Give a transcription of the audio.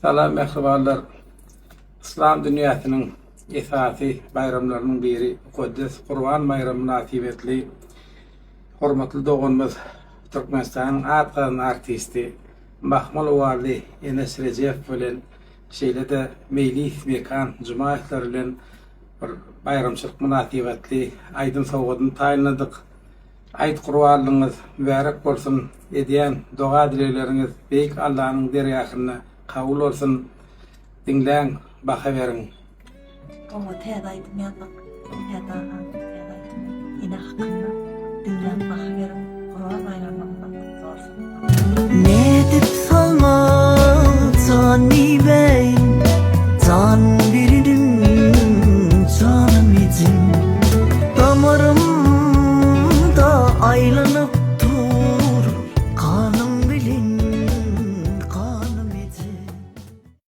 Salam mähribanlar! Yslam dünýäsiniň esasy baýramlarynyň biri mukaddes Gurban baýramy mynasybetli hormatly doganymyz Türkmenistanyň at gazanan artisti Mahmal Owally Enes Rejepow bilen şeýle-de Meýlis Mekan Jumaýewler bilen bir baýramçylyk mynasybetli aýdym sowgadyny taýynladyk. Aýt gurbanlygyňyz mübärek bolsun, edýän doga-dilegleriňiz Beýik Allanyň dergähinde kabul bolsun. Diňläň, baha beriň. Oňa täze aýdym ýazdyk. Täze agaň täze aýdymy. Ene hakynda.